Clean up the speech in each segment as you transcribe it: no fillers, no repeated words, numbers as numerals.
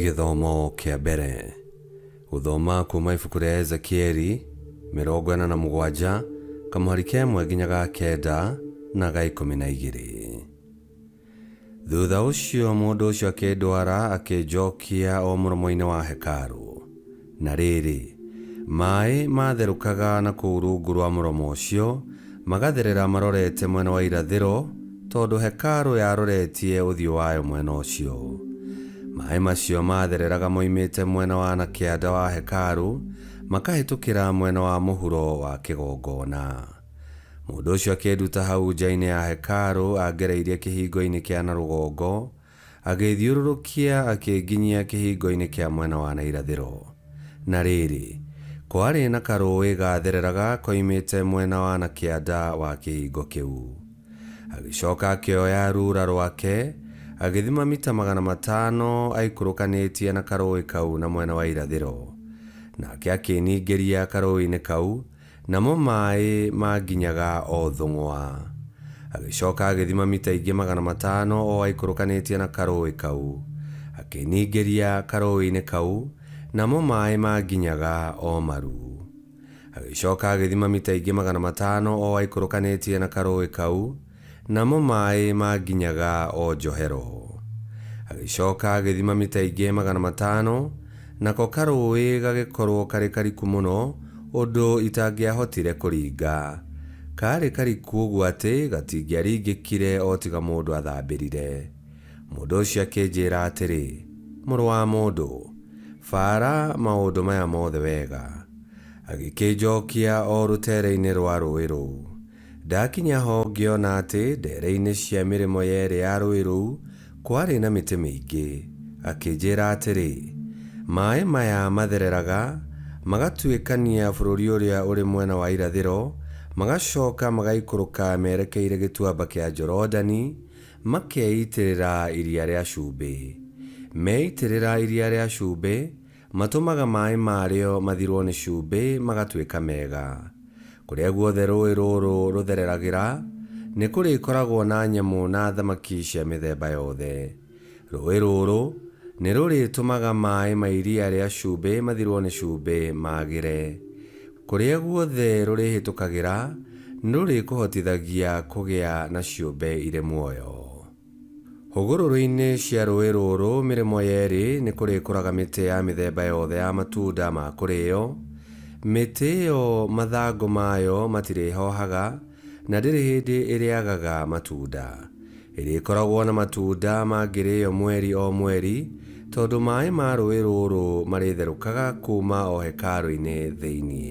Gĩthomo kĩa mbere. Gũthoma kuma ibuku rĩa Ezekieli 47 kamũhari ka ĩmwe nginya ga kenda na ga 12. Thutha ũcio mũndũ ũcio akĩndwara akĩnjokia o mũromo-inĩ wa hekarũ. Na rĩrĩ, maĩ maatherũkaga na kũu rungu rwa mũromo ũcio, magatherera marorete mwena wa irathĩro, tondũ hekarũ yaroretie ũthiũ wayo mwena ũcio. Maĩ macio maathereraga moimĩte mwena wa na kĩanda wa hekarũ, makahĩtũkĩra mwena wa mũhuro wa kĩgongona. Mũndũ ũcio akĩnduta hau nja-inĩ ya hekarũ angereirie kĩhingo-inĩ kĩa na rũgongo, agĩĩthiũrũrũkia akĩnginyia kĩhingo-inĩ kĩa mwena wa na irathĩro. Na rĩrĩ, kwarĩ na karũũĩ gaathereraga koimĩte mwena wa na kĩanda wa kĩhingo kĩu. Agĩcoka akĩoya rura rwake, agĩthima mita 500 aikũrũkanĩtie na karũũĩ kau na mwena wa irathĩro. Nake akĩningĩria karũũĩ-inĩ kau, Namo maĩ maanginyaga o thũng'wa. Agĩcoka agĩthima mita ingĩ 500 o aikũrũkanĩtie na karũũĩ kau. Akĩningĩria karũũĩ-inĩ kau, namo maĩ maanginyaga o maru. Agĩcoka agĩthima mita ingĩ 500 o aikũrũkanĩtie na karũũĩ kau, Namo maĩ maanginyaga o njohero. Agĩcoka agĩthima mita ingĩ 500, nako karũũĩ gagĩkorũo karĩ kariku mũno ũndũ itangĩahotire kũringa. Kaarĩ kariku ũguo atĩ gatingĩaringĩkire o tiga mũndũ athambĩrire. Mũndũ ũcio akĩnjĩra atĩrĩ, Mũrũ wa mũndũ, baara maũndũ maya mothe wega. Agĩkĩnjokia o rũteere-inĩ rwa rũũĩ rũu. Ndakinya ho ngĩona atĩ ndeere-inĩ cia mĩrĩmo yerĩ ya rũũĩ rũu kwarĩ na mĩtĩ mĩingĩ. Akĩnjĩra atĩrĩ, Maĩ maya mathereraga magatuĩkania bũrũri ũrĩa ũrĩ mwena wa irathĩro, magacoka magaikũrũka merekeire Gĩtuamba kĩa Jorodani, makeitĩrĩra Iria rĩa Cumbĩ. Meitĩrĩra Iria rĩa Cumbĩ, Matũmaga maĩ marĩo mathirwo nĩ cumbĩ magatuĩka mega. Kũrĩa guothe rũũĩ rũrũ rũthereragĩra, nĩ kũrĩkoragwo na nyamũ na thamaki cia mĩthemba yothe. Rũũĩ rũrũ nĩ rũrĩtũmaga maĩ ma iria rĩa cumbĩ mathirwo nĩ cumbĩ magĩre. Kũrĩa guothe rũrĩhĩtũkagĩra, nĩ rũrĩkũhotithagia kũgĩa na ciũmbe irĩ muoyo. Hũgũrũrũ-inĩ cia rũũĩ rũrũ mĩrĩmo yerĩ nĩ kũrĩkũraga mĩtĩ ya mĩthemba yothe ya matunda ma kũrĩo. Mĩtĩ ĩyo mathangũ mayo matirĩhohaga, na ndĩrĩ hĩndĩ ĩrĩagaga matunda. Ĩrĩkoragwo na matunda mangĩrĩo mweri o mweri, tondũ maĩ ma rũũĩ rũrũ marĩtherũkaga kuuma o hekarũ-inĩ thĩinĩ.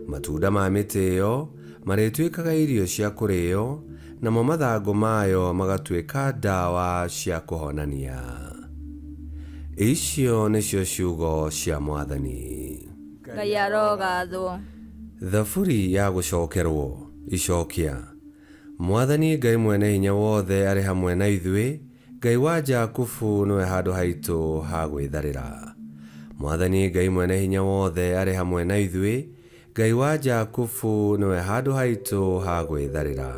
Matunda ma mĩtĩ ĩyo marĩtuĩkaga irio cia kũrĩo, namo mathangũ mayo magatuĩka ndawa cia kũhonania. Icio nĩcio ciugo cia Mwathani. Ngai arogathwo. Thaburi ya gũcokerwo. Icokia. Mwathani Ngai Mwene-Hinya-Wothe arĩ hamwe na ithuĩ, Ngai wa Jakubu nĩwe handũ haitũ ha gwĩtharĩra. Mwathani Ngai Mwene-Hinya-Wothe arĩ hamwe na ithuĩ, Ngai wa Jakubu nĩwe handũ haitũ ha gwĩtharĩra.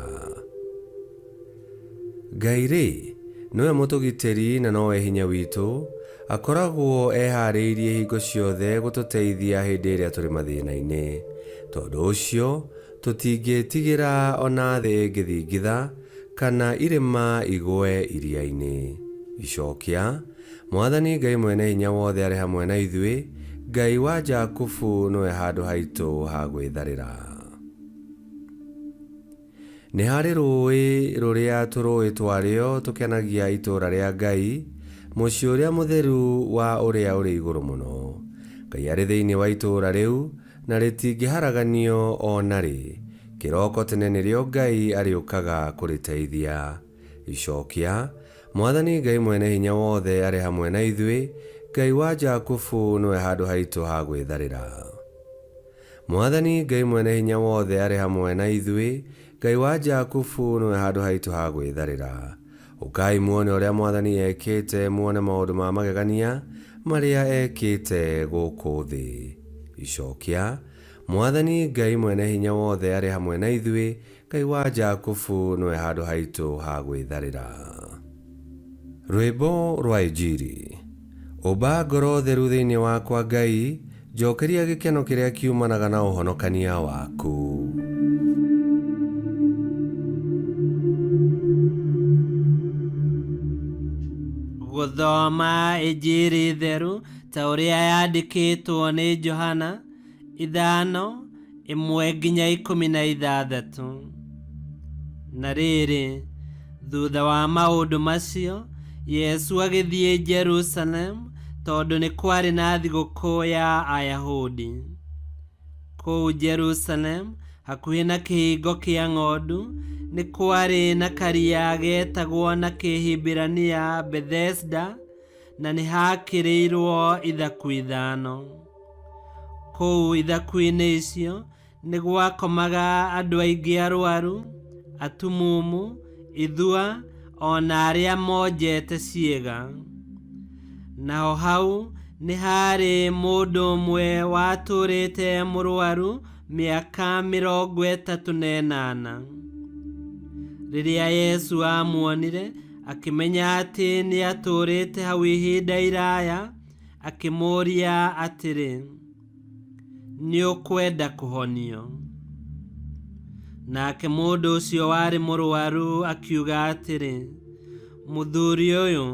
Ngai-rĩ, nĩwe mũtũgitĩri na nowe hinya witũ, akoragwo ehaarĩirie hingo ciothe gũtũteithia hĩndĩ ĩrĩa tũrĩ mathĩna-inĩ. Tondũ ũcio, tũtingĩĩtigĩra o na thĩ ĩngĩthingitha, kana irĩma igũe iria-inĩ. Icokia. Mwathani Ngai Mwene-Hinya-Wothe arĩ hamwe na ithuĩ, Ngai wa Jakubu nĩwe handũ haitũ ha gwĩtharĩra. Nĩ harĩ rũũĩ rũrĩa tũrũũĩ twarĩo tũkenagia itũũra rĩa Ngai, mũciĩ ũrĩa mũtheru wa Ũrĩa ũrĩ Igũrũ Mũno. Ngai arĩ thĩinĩ wa itũũra rĩu, na rĩtingĩharaganio o na rĩ. Kĩroko tene nĩrĩo Ngai arĩũkaga kũrĩteithia. Icokia, Mwathani Ngai Mwene-Hinya-Wothe arĩ hamwe na ithuĩ, Ngai wa Jakubu nĩwe handũ haitũ ha gwĩtharĩra. Mwathani Ngai Mwene-Hinya-Wothe arĩ hamwe na ithuĩ, Ngai wa Jakubu nĩwe handũ haitũ ha gwĩtharĩra. Ũkai muone ũrĩa Mwathani ekĩte, muone maũndũ ma magegania marĩa ekĩte gũkũ thĩ. Icokia, Mwathani Ngai Mwene-Hinya-Wothe arĩ hamwe na ithuĩ, Ngai wa Jakubu nĩwe handũ haitũ ha gwĩtharĩra. Rwĩmbo rwa Injiri. Ũmba ngoro theru thĩinĩ wakwa Ngai, njokeria gĩkeno kĩrĩa kiumanaga na ũhonokania waku. Gũthoma Injiri theru ta ũrĩa yandĩkĩtwo nĩ Johana 5:1-16. Na rĩrĩ, thutha wa maũndũ macio, Yesu agĩthiĩ Jerusalemu tondũ nĩ kwarĩ na thigũkũ ya Ayahudi. Kũu Jerusalemu, hakuhĩ na kĩhingo kĩa ng'ondu, nĩ kwarĩ na karia getagwo na Kĩhibirania Bethesda, na nĩ haakĩrĩirwo ithaku 5. Kũu ithaku-inĩ icio nĩ gwakomaga andũ aingĩ arwaru, atumumu, ithua, o na arĩa monjete ciĩga. Naho hau nĩ haarĩ mũndũ ũmwe watũũrĩte mũrwaru mĩaka 38. Rĩrĩa Yesu aamuonire, akĩmenya atĩ nĩatũũrĩte hau ihinda iraya, akĩmũũria atĩrĩ, nĩũkwenda kũhonio? Nake mũndũ ũcio warĩ mũrwaru akiuga atĩrĩ, mũthuri ũyũ,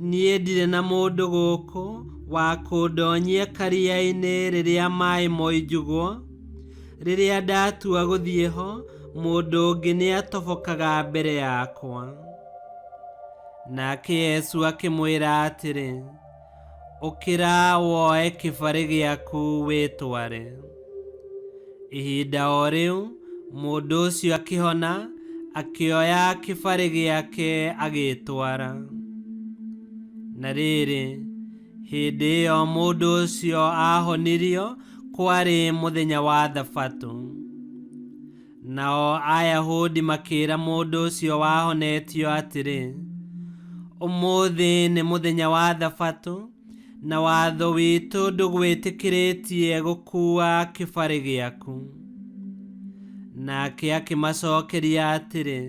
niĩ ndirĩ na mũndũ gũkũ wa kũndonyia karia-inĩ rĩrĩa maĩ moinjugwo. Rĩrĩa ndatua gũthiĩ ho, mũndũ ũngĩ nĩatobokaga mbere yakwa. Nake Yesu akĩmwĩra atĩrĩ, ũkĩra woe kĩbarĩ gĩaku wĩtware. Ihinda o rĩu mũndũ ũcio akĩhona, akĩoya kĩbarĩ gĩake agĩtwara. Na rĩrĩ, hĩndĩ ĩyo mũndũ ũcio ahonirio kwarĩ mũthenya wa Thabatũ. Nao Ayahudi makĩĩra mũndũ ũcio wahonetio atĩrĩ, ũmũthĩ nĩ mũthenya wa Thabatũ, na watho witũ ndũgwĩtĩkĩrĩtie gũkuua kĩbarĩ gĩaku. Nake akĩmacokeria atĩrĩ,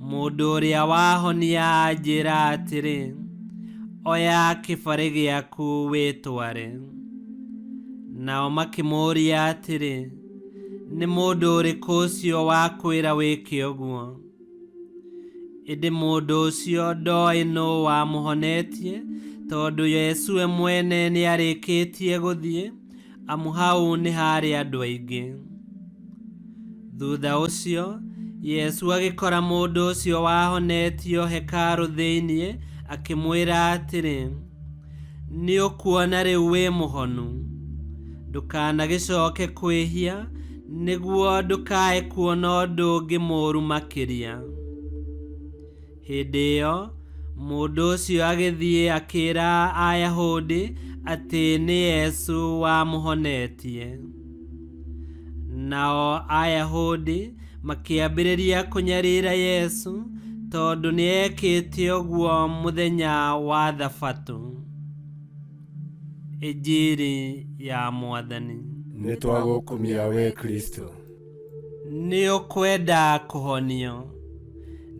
mũndũ ũrĩa wahonia anjĩra atĩrĩ, oya kĩbarĩ gĩaku wĩtware. Nao makĩmũũria atĩrĩ, nĩ mũndũ ũrĩkũ ũcio wakwĩra wĩke ũguo? Ĩndĩ mũndũ ũcio ndoĩ nũ wamũhonetie, tondũ Yesu we mwene nĩarĩkĩtie gũthiĩ, amu hau nĩ haarĩ andũ aingĩ. Thutha ũcio, Yesu agĩkora mũndũ ũcio wahonetio hekarũ thĩinĩ, akĩmwĩra atĩrĩ, nĩũkuona rĩu wĩ mũhonu. Ndũkanagĩcoke kwĩhia, nĩguo ndũkae kuona ũndũ ũngĩ mũũru makĩria. Hĩndĩ ĩyo, mũndũ ũcio agĩthiĩ akĩĩra Ayahudi atĩ nĩ Yesu wamũhonetie. Nao Ayahudi makĩambĩrĩria kũnyarira Yesu tondũ nĩekĩte ũguo mũthenya wa Thabatũ. Injiri ya Mwathani. Nĩtwagũkumia we Kristo. Nĩũkwenda kũhonio?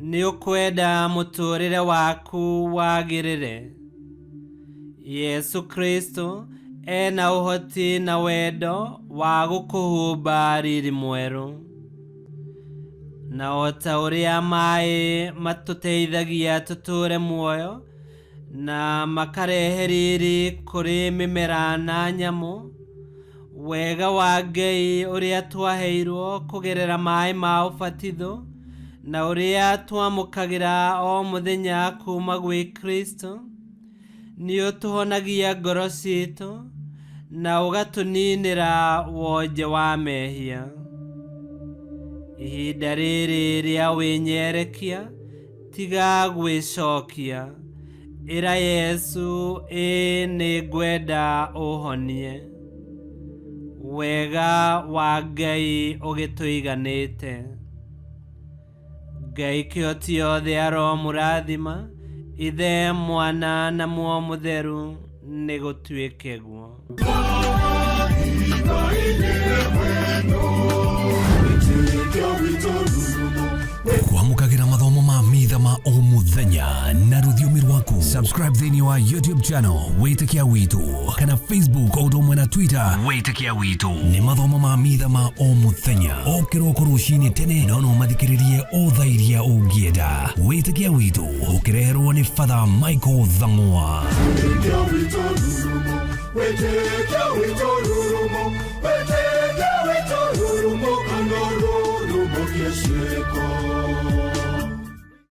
Nĩũkwenda mũtũũrĩre waku wagĩrĩre? Yesu Kristo ena ũhoti na wendo wa gũkũhumba riri mwerũ. Na o ta ũrĩa maĩ matũteithagia tũtũũre muoyo na makarehe riri kũrĩ mĩmera na nyamũ, wega wa Ngai ũrĩa twaheirwo kũgerera maĩ ma ũbatitho na ũrĩa twamũkagĩra o mũthenya kuma gwĩ Kristo nĩũtũhonagia ngoro citũ na ũgatũninĩra wonje wa mehia. Ihinda rĩrĩ rĩa wĩnyerekia, tiga gwĩcokia. Ĩra Yesu, ĩĩ nĩngwenda ũhonie. Wega wa Ngai ũgĩtũiganĩte. Ngai kĩhoti yothe aromũrathima, Ithe, Mwana na Muoyo Mũtheru, nĩgũtuĩke guo. Kwamũkagĩra mathomo ma mitha ma ma o mũthenya na rũthiomi rwaku. Subscribe thĩinĩ wa YouTube channel Wĩtĩkia Witũ kana Facebook o ũndũ ũmwe na Twitter Wĩtĩkia Witũ. Nĩ mathomo ma mitha ma o mũthenya o kĩroko rũcinĩ tene, no no mathikĩrĩrie o thaa iria ũngĩenda. Wĩtĩkia Witũ ũkĩreherwo nĩ Father Michael Thang'wa. Wĩtĩkia witũ rurumo, wĩtĩkia witũ rurumo, wĩtĩkia witũ rurumo, kana rurumo kĩciĩko.